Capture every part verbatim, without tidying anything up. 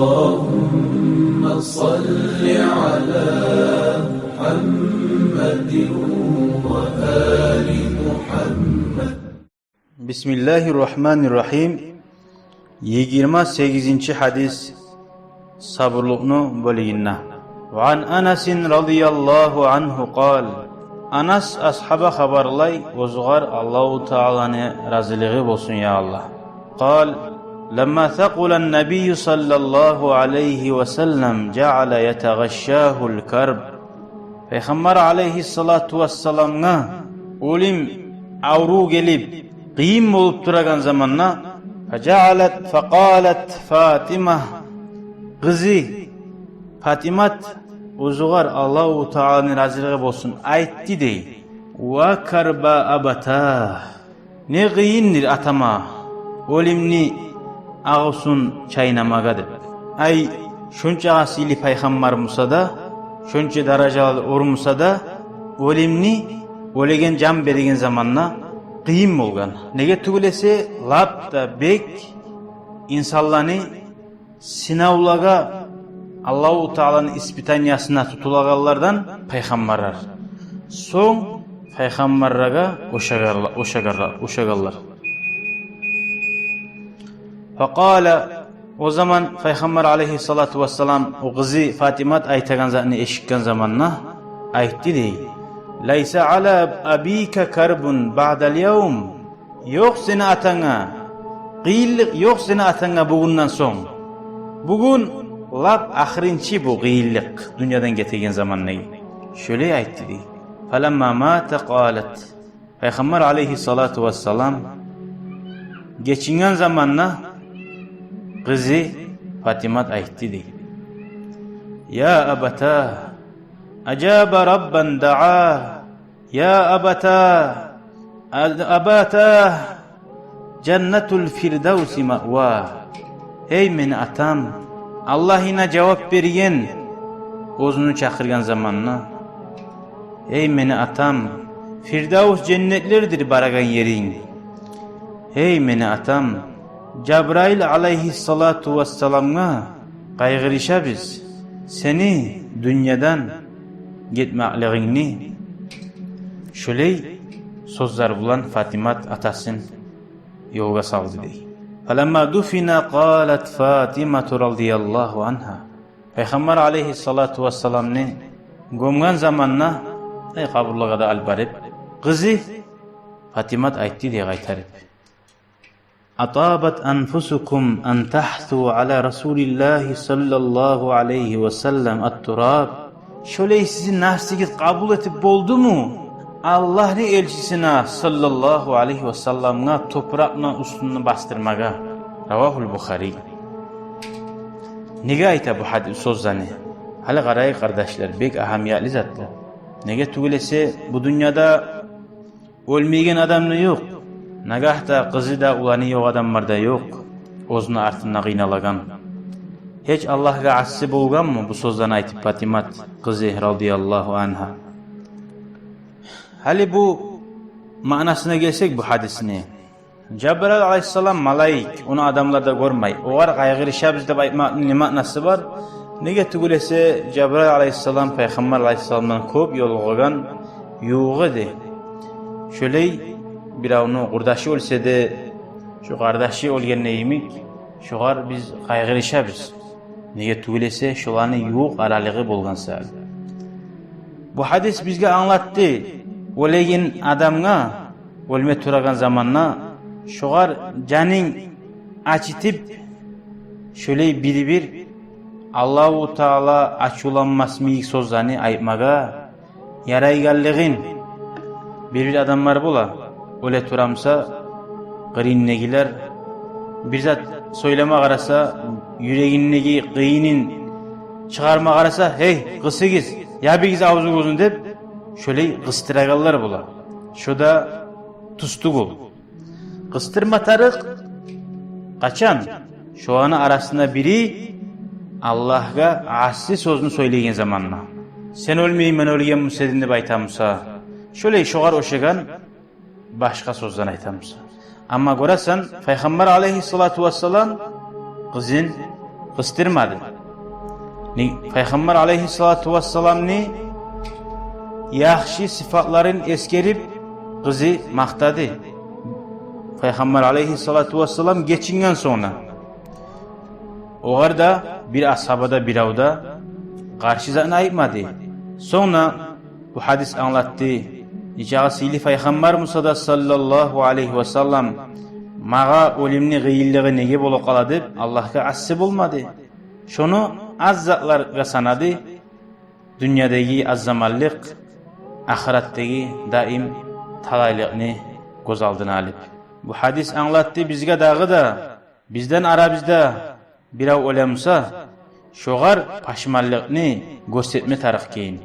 اللهم صل على محمد وآل محمد. بسم الله الرحمن الرحيم. Йигирма сегизинчи гьадис, сабурлукъну бёлюгюнде. وعن أنس رضي الله عنه قال. Анас асгьаба хабарлай, оьзюгъар Аллагьу Тааланы разилиги болсун, я Аллагь. قال: لما ثقل النبي صلى الله عليه وسلم جعل يتغشاه الكرب. Пайхаммар алайгьиссалату вассаламгъа оьлюм аврув гелип, къыйын болуп турагъан заманда, فجعلت، فقالت فاطمة, къызы Фатимат оьзюгъар, Аллагьу Тааланы разилиги болсун, айтды дей: وكربى أبتاه. Не къыйындыр атама оьлюмню агъусун чайнамагъа деп. Ай, шончагъа сыйлы пайхаммар буса да, шонча даражалы оьр буса да, оьлюмню, оьлеген, жан берген заманда къыйын болгъан. Неге тюгюл эсе, лап да бек инсанланы сынавлагъа, Аллагьу Тааланы испытаниясына тутулагъанлардан пайхаммарлар. Сонг пайхаммарлагъа ошагъарла-, ошагъарла-, ошагъанлар. فقال, о заман Пайхаммар алайгьиссалату вассалам о къызы Фатимат айтагъан затны эшитген заманда айтды дей: ليس على أبيك كرب بعد اليوم. Ёкъ сени атанга къыйынлыкъ, ёкъ сени атанга бугюнден сонг. Бугюн лап ахырынчы бу къыйынлыкъ, дюньядан гетеген замандагъы. Шолай айтды дей. فلما مات قالت. Пайхаммар алайгьиссалату вассалам гечинген заманда къызы Фатимат айтды дей: يا أبتاه، أجاب ربا دعاه. يا أبتاه، أبتاه، جنة الفردوس مأواه. Гьей мени атам, Аллагьына жавап берген, оьзюню чакъыргъан заманда. Гьей мени атам, Фирдавс женнетлердир барагъан еринг. Гьей мени атам, Жабраил алайгьиссалату вассаламгъа къайгъырышабыз сени дюньядан гетмеклигингни. Шолай сёзлер булан Фатимат атасын ёлгъа салды дей. فلما دفن قالت فاطمة رضي الله عنها. Пайхаммар алайгьиссалату вассаламны гёмген заманда, ай, къабурлагъа да алып барып, къызы Фатимат айтды дей къайтарып: أطابت أنفسكم أن تحثوا على رسول الله صلى الله عليه وسلم التراب. Шолай сизин нафсигиз къабул этип болдуму Аллагьны элчисине саллаллагьу алайгьи васалламгъа топуракъны уьстюн басдырмагъа? رواه البخاري. Неге айта бу гьадис, сёзлени? Гьали къарайыкъ, къардашлар, бек агьамиятлы затдыр. Неге тюгюл эсе, бу дюньяда оьлмейген адам да ёкъ. Нагагь да къызы да, уланы ёкъ адамлар да ёкъ оьзюню артында къыйналагъан. Гьеч Аллагьгъа асси болгъанмы бу сёзлени айтып Фатимат къызы, радияллагьу ангьа? Гьали бу маънасына гелсек бу гьадисни. Жабраил алайгьиссалам малайик, ону адамлар да гёрмей. Огъар къайгъырышабыз деп айтмакъны не маънасы бар? Неге тюгюл эсе, Жабраил алайгьиссалам Пайхаммар алайгьиссаламдан кёп ёлугъагъан ювугъу эди. Шолай биревню къурдашы оьлсе де, шо къардашы оьлгенде йимик, шогъар биз къайгъырышабыз. Неге тюгюл эсе, шоланы ювукъ аралыгъы болгъан саялы. Бу гьадис бизге англатды, оьлеген адамгъа, оьлме турагъан заманда шогъар жанын ачытып, шолай бир-бир Аллагьу Таала ачувланмас йимик сёзлени айтмагъа ярайгъанлыгъын. Бир-бир адамлар бола, оьле турамса, къырыйындагъылар бир зат сёйлеме къараса, юрегиндеги къыйынын чыгъарма къараса: «Гьей, къысыгъыз, ябыгъыз авзугъузну», — деп, шолай къыстырагъанлар бола. Шо да тюз тюгюл. Къыстырма тарыкъ къачан? Шоланы арасында бири Аллагьгъа асси сёзню сёйлеген заманда. «Сен оьлмей, мен оьлген буса эдим», — деп айта буса, шолай шогъар ошагъан башгъа сёзлени айта буса. Амма гёресен, Пайхаммар алайгьиссалату вассалам къызын къысдырмады. Пайхаммар алайгьиссалату вассаламны яхшы сыфатларын эсгерип, къызы макътады Пайхаммар алайгьиссалату вассалам гечинген сонг да. Огъар да бир асгьаба да, бирев де къаршы затны айтмады. Сонг да бу гьадис англатды: нечакъы сыйлы Пайхаммар буса да, саллаллагьу алайгьи васаллам, магъа оьлюмню къыйынлыгъы неге бола къала деп, Аллагьгъа асси болмады. Шону аз затлагъа санады, дюньядагъы аз заманлыкъ, ахыратдагъы даим талайлыкъны гёз алдына алып. Бу гьадис англатды бизге дагъы да: бизден арабызда бирев оьле буса, шогъар пашманлыкъны гёрсетме тарыкъ экен.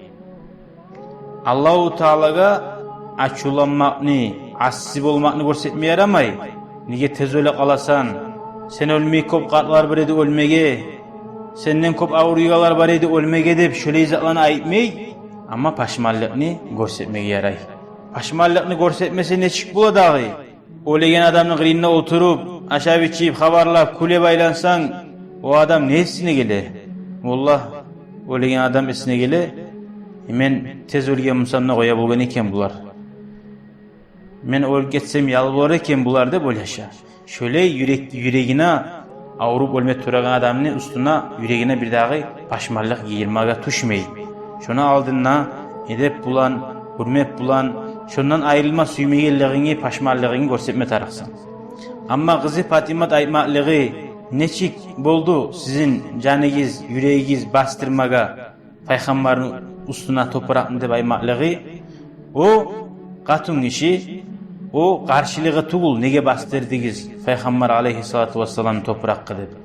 Аллагьу Таалагъа ачувланмакъны, асси болмакъны гёрсетме ярамай. Неге тез оьле къаласан? Сен оьлмей, кёп къартлар бар эди оьлмеге, сенден кёп авруйгъанлар бар эди оьлмеге деп, шолай затланы айтмай, амма пашманлыкъны гёрсетмеге ярай. Пашманлыкъны гёрсетмесе, нечик бола дагъы? Оьлеген адамны къырыйында олтуруп, ашап-ичип, хабарлап, кюлеп айлансанг, о адам не эсине геле? Валлагь, оьлеген адам эсине геле: «Э, мен тез оьлген бусам да, къоя болгъан экен булар. Мен оьлюп гетсем, ял болар экен булар», — деп ойлаша. Шолай юрек, юрегине авруп оьлме турагъан адамны уьстюне, юрегине бир дагъы пашманлыкъ гийирмеге тюшмей. Шону алдында эдеп булан, гьюрмет булан, шондан айрылма сюймегенлигингни, пашманлыгъынгны гёрсетме тарыкъсан. Амма къызы Патимат айтмакълыгъы: «Нечик болду сизин жаныгъыз, юрегигиз бастырмагъа Пайхаммарны уьстюне топуракъны?» — деп айтмакълыгъы, о къатынгиши, о къаршылыгъы тюгюл, неге бастырдыгъыз Пайхаммар алайгьиссалату вассаламны топуракъгъа деп.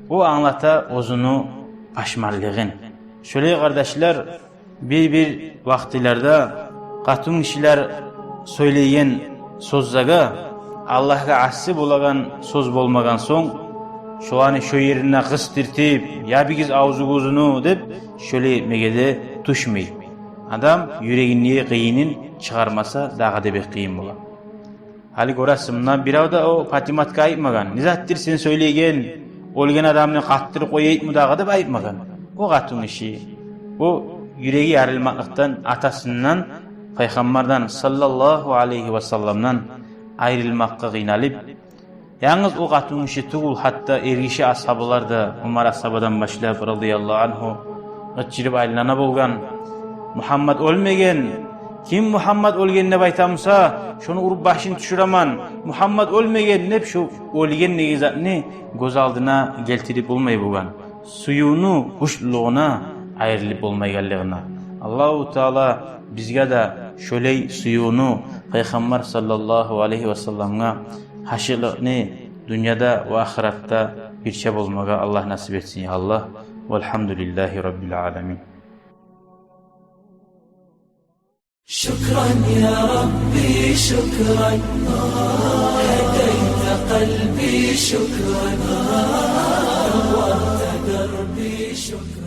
О англата оьзюню пашманлыгъын. Шолай, къардашлар, бир-бир вакътилерде къатынгишилер сёйлейген сёзлеге, Аллагьгъа асси болагъан сёз болмагъан сонг, шоланы шо ерине къыстыртып: «Ябыгъыз авзугъузну», — деп, шолай этмеге де тюшмей. Адам юрегиндеги къыйынын чыгъармаса, дагъы да бек къыйын бола. Гьали гёресиз, мунда бирев де о Патиматгъа айтмагъан: «Не затдыр сен сёйлейген, оьлген адамны къаттырып къояйыкъмы дагъы?» — деп айтмагъан. О къатынгиши, о юреги ярылмакълыкъдан, атасындан, Пайхаммардан саллаллагьу алайгьи васалламдан айрылмакъгъа къыйналып, янгыз о къатынгиши тюгюл, гьатта эргиши асгьабалар да, Умар асгьабадан башлап, радияллагьу ангьу, къычырып айлана болгъан: «Мугьаммат оьлмеген! Ким Мугьаммат оьлген деп айта буса, шону уруп башын тюшюремен! Мугьаммат оьлмеген!» — деп, шо оьлген деген затны гёз алдына гелтирип болмай болгъан. Сюювню гючлюлюгюне, айрылып болмайгъанлыгъына. Аллагьу Таала бизге де шолай сюювню, Пайхаммар саллаллагьу алайгьи васалламгъа гьашыкълыкъны дюньяда ва ахыратда бирче болмагъа Аллагь насип этсин, я Аллагь. Валгьамдулиллагьи раббил аламин. شكرا يا ربي، شكرا. هديت قلبي، شكرا. نورت دربي، شكرا.